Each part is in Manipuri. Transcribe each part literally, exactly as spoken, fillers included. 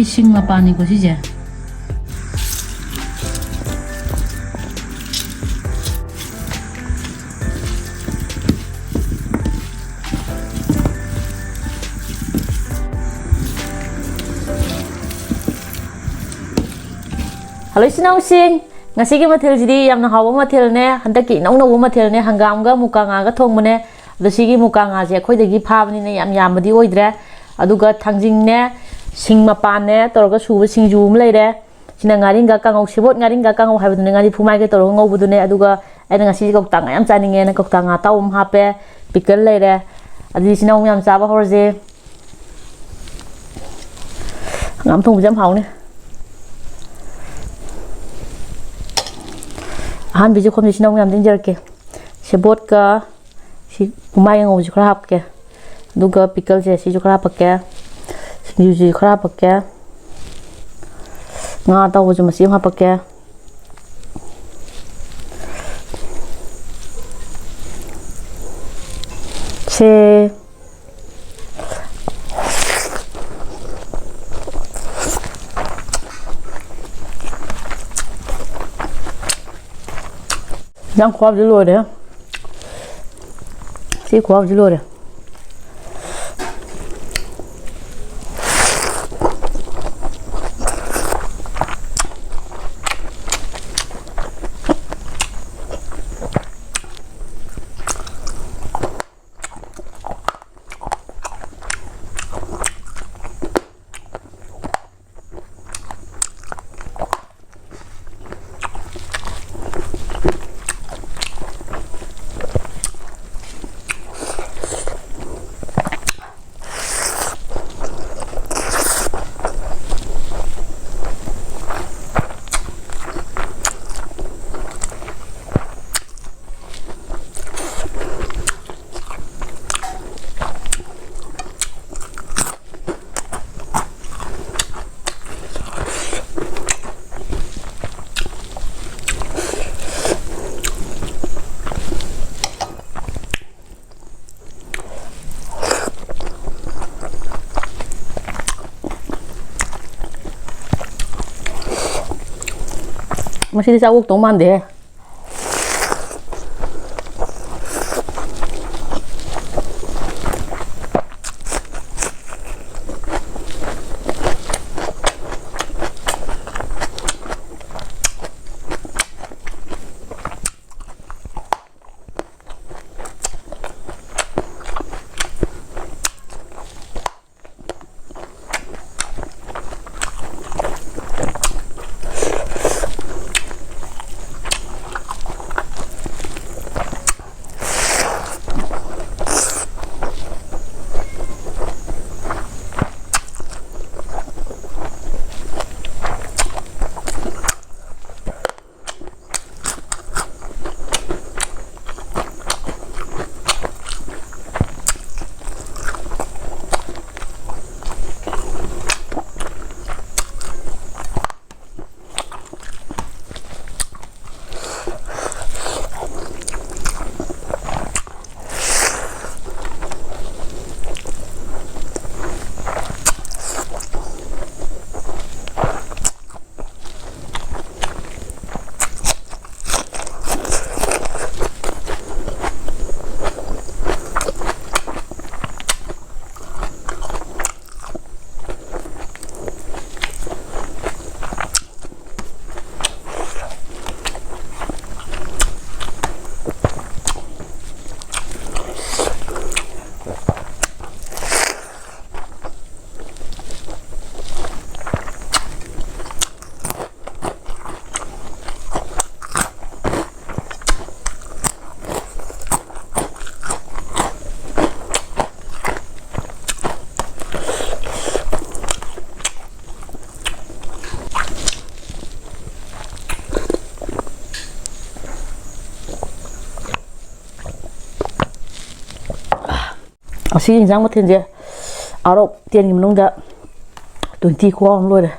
ꯏꯁꯤꯡ ꯃꯄꯥꯟꯅꯤꯀꯣ ꯁꯤꯁꯦ꯫ ꯍꯜꯂꯣ ꯏꯆꯤꯟ ꯏꯅꯥꯎꯁꯤꯡ, ꯉꯁꯤꯒꯤ ꯃꯊꯦꯜꯁꯤꯗꯤ ꯌꯥꯝꯅ ꯍꯥꯎꯕ ꯃꯊꯦꯜꯅꯦ꯫ ꯍꯟꯗꯛꯀꯤ ꯏꯅꯧ ꯅꯧꯕ ꯃꯊꯦꯜꯅꯦ, ꯍꯪꯒꯥꯝꯒ ꯃꯨꯀꯥ ꯉꯥꯒ ꯊꯣꯡꯕꯅꯦ꯫ ꯑꯗꯣ ꯁꯤꯒꯤ ꯃꯨꯀꯥ ꯉꯥꯁꯦ ꯑꯩꯈꯣꯏꯗꯒꯤ ꯐꯥꯕꯅꯤꯅ ꯌꯥꯝ ꯌꯥꯝꯕꯗꯤ ꯑꯣꯏꯗ꯭ꯔꯦ꯫ ꯑꯗꯨꯒ ꯊꯥꯡꯖꯤꯡꯅꯦ, ꯁꯤꯡ ꯃꯄꯥꯟꯅꯦ ꯇꯧꯔꯒ ꯁꯨꯕ ꯁꯤꯡꯖꯨ ꯑꯃ ꯂꯩꯔꯦ꯫ ꯁꯤꯅ ꯉꯥꯔꯤꯡꯈꯥ ꯀꯥꯡꯉꯧ, ꯁꯦꯕꯣꯠ ꯉꯥꯔꯤꯡꯈꯥ ꯀꯥꯡꯉꯧ ꯍꯥꯏꯕꯗꯨꯅꯦ, ꯉꯥꯔꯤ ꯐꯨꯃꯥꯏꯒ ꯇꯧꯔꯒ ꯉꯧꯕꯗꯨꯅꯦ꯫ ꯑꯗꯨꯒ ꯑꯩꯅ ꯉꯁꯤꯁꯦ ꯀꯧꯇꯥ ꯉꯥ ꯌꯥꯝ ꯆꯥꯅꯤꯡꯉꯦꯅ ꯀꯧꯇꯥ ꯉꯥ ꯑꯇꯥꯎꯕ ꯑꯃ ꯍꯥꯞꯄꯦ, ꯄꯤꯀꯜ ꯂꯩꯔꯦ꯫ ꯑꯗꯨꯗꯤ ꯏꯆꯤꯟ ꯏꯅꯥꯎ ꯃꯌꯥꯝ ꯆꯥꯕ ꯍꯧꯔꯁꯦ꯫ ꯍꯪꯒꯥꯝ ꯊꯣꯡꯕꯁꯦ ꯌꯥꯝ ꯍꯥꯎꯅꯤ꯫ ꯑꯍꯥꯟꯕꯁꯦ ꯈꯣꯝꯁꯦ ꯏꯆꯤꯟ ꯏꯅꯥꯎ ꯃꯌꯥꯝꯗ ꯏꯟꯖꯔꯛꯀꯦ꯫ ꯁꯦꯕꯣꯠꯀ ꯁꯤ ꯐꯨꯃꯥꯏ ꯑꯉꯧꯕꯁꯤ ꯈꯔ ꯍꯥꯞꯀꯦ꯫ ꯑꯗꯨꯒ ꯄꯤꯀꯜꯁꯦ ꯁꯤꯁꯨ ꯈꯔ ꯍꯥꯞꯄꯛꯀꯦ꯫ ꯁꯤꯡꯖꯨꯁꯤꯁꯨ ꯈꯔ ꯍꯥꯞꯄꯛꯀꯦ꯫ ꯉꯥ ꯑꯇꯥꯎꯕꯁꯨ ꯃꯆꯦꯠ ꯑꯃ ꯍꯥꯞꯄꯛꯀꯦ꯫ ꯁꯦ꯫ ꯏꯟꯖꯥꯡ ꯈꯨꯍꯥꯎꯁꯤ ꯂꯣꯏꯔꯦ꯫ ꯁꯤ ꯈꯨꯍꯥꯎꯁꯤ ꯂꯣꯏꯔꯦ꯫ ꯃꯁꯤꯗꯤ ꯆꯥꯛ ꯑꯣꯛꯇꯧ ꯃꯥꯟꯗꯦꯍꯦ꯫ ꯑꯁꯤꯒꯤ ꯏꯟꯖꯥꯡ ꯃꯊꯦꯜꯁꯦ out of ten ꯒꯤ ꯃꯅꯨꯡꯗ twenty ꯈꯨꯍꯥꯎ ꯑꯃ ꯂꯣꯏꯔꯦ꯫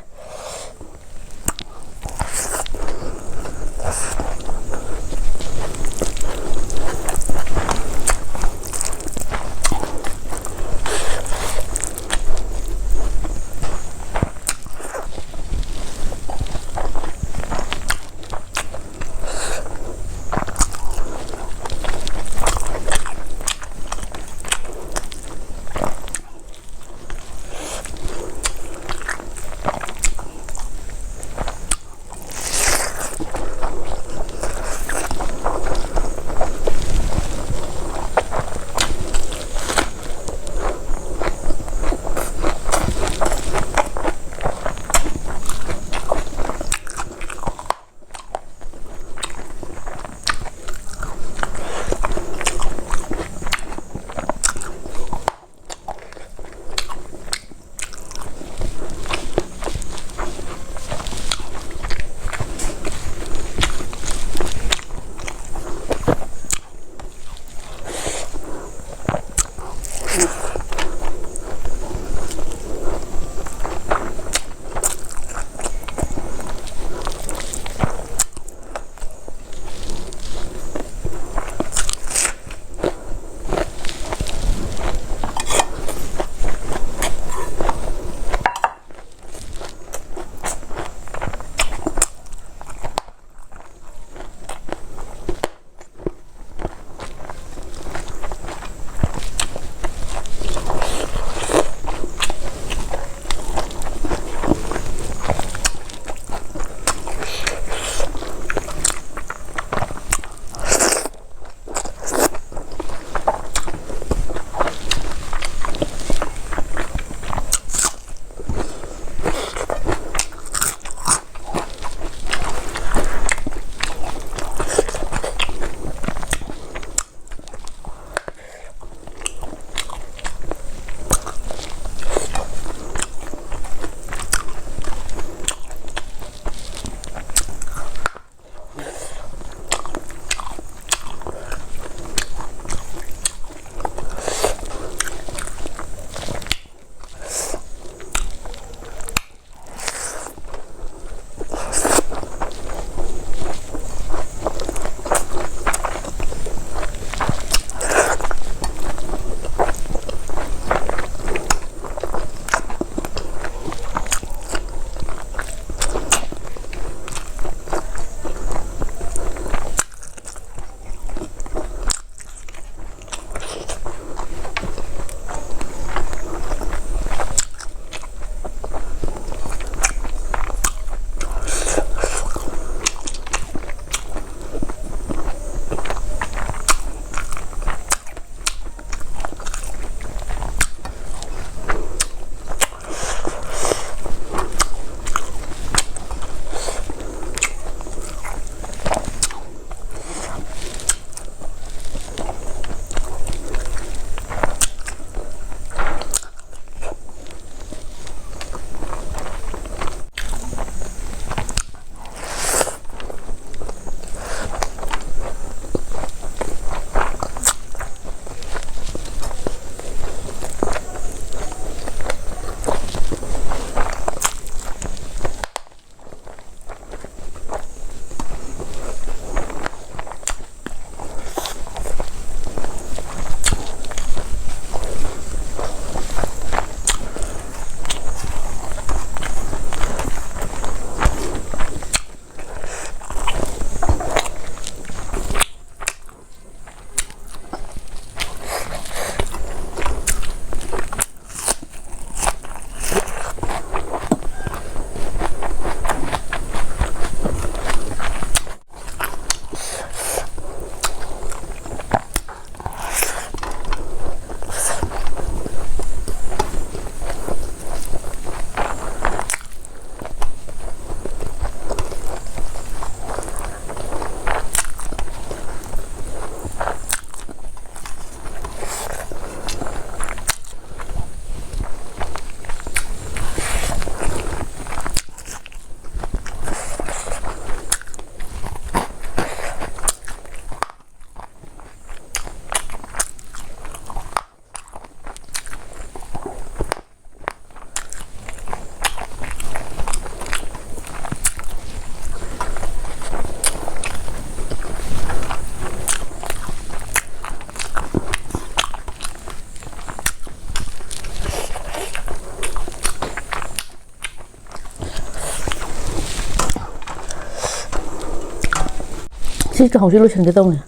ꯁꯤ ꯍꯧꯖꯤꯛ ꯂꯣꯏꯁꯤꯟꯒꯦ ꯇꯧꯅꯦ꯫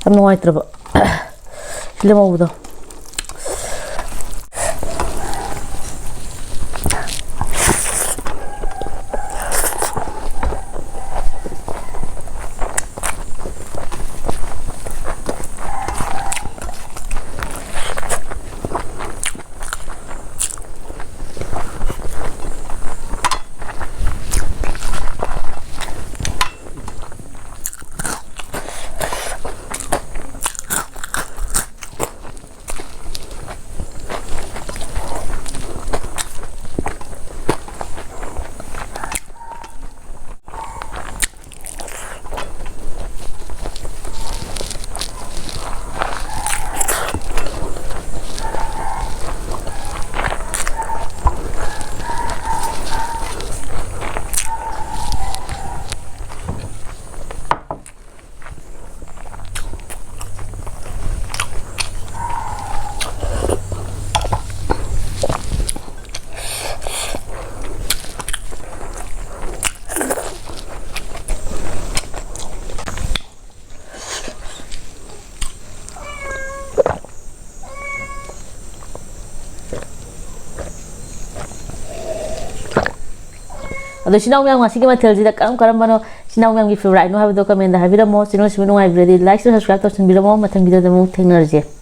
ꯌꯥꯝ ꯅꯨꯡꯉꯥꯏꯇ꯭ꯔꯕ꯫ ꯁꯤ ꯂꯦꯝꯍꯧꯕꯗꯣ꯫ ꯑꯗꯣ ꯏꯆꯤꯟ ꯏꯅꯥꯎ ꯃꯌꯥꯝ, ꯉꯁꯤꯒꯤ ꯃꯊꯦꯜꯁꯤꯗ ꯀꯔꯝ ꯀꯔꯝꯕꯅꯣ ꯏꯆꯤꯟ ꯏꯅꯥꯎ ꯃꯌꯥꯝꯒꯤ favouriteꯅꯣ ꯍꯥꯏꯕꯗꯣ commentꯗ ꯍꯥꯏꯕꯤꯔꯝꯃꯣ꯫ Channelꯁꯤꯕꯨ ꯅꯨꯡꯉꯥꯏꯕꯤꯔꯗꯤ like ꯁꯨ subscribe ꯇꯧꯁꯤꯟꯕꯤꯔꯝꯃꯣ꯫ ꯃꯊꯪ videoꯗ ꯑꯃꯨꯛ ꯊꯦꯡꯅꯔꯁꯦ꯫